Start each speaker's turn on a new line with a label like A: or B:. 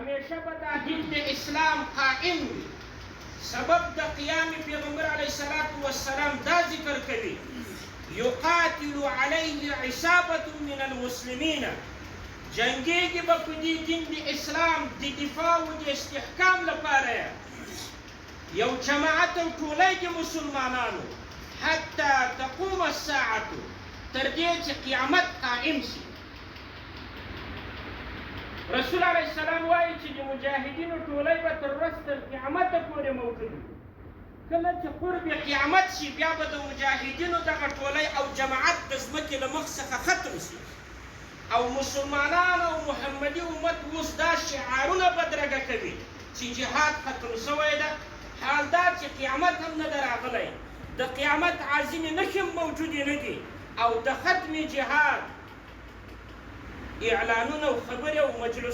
A: همیشه به دا دین د اسلام قائم وي. سبب د قیام پیغمبر علیه الصلاة والسلام دا ذکر کوي، یقاتل علیه عصابة من المسلمین، جنګیږي به په دې دین د اسلام د دفاع او د استحکام لپاره یو جماعت او ټولی د مسلمانانو، حتی تقوم الساعة، تر دې چې قیامت قائم شي. رسول علیه السلام وایي چې د مجاهدینو ټولی به تر ورځ تر قیامته پورې موجود وي. کله چې قرب قیامت شي بیا به د مجاهدینو دغه ټولی او جماعت د ځمکې له مخ څخه ختم شي او مسلمانان او محمدي امت اوس دا شعارونه بدرګه کوي چې جهاد ختم شوی ده، حال دا چې قیامت هم نه ده راغلی، د قیامت عظیمې نښې هم موجودې نه دي او د ختم جهاد اعلانونه او خبرې او مجلسونه.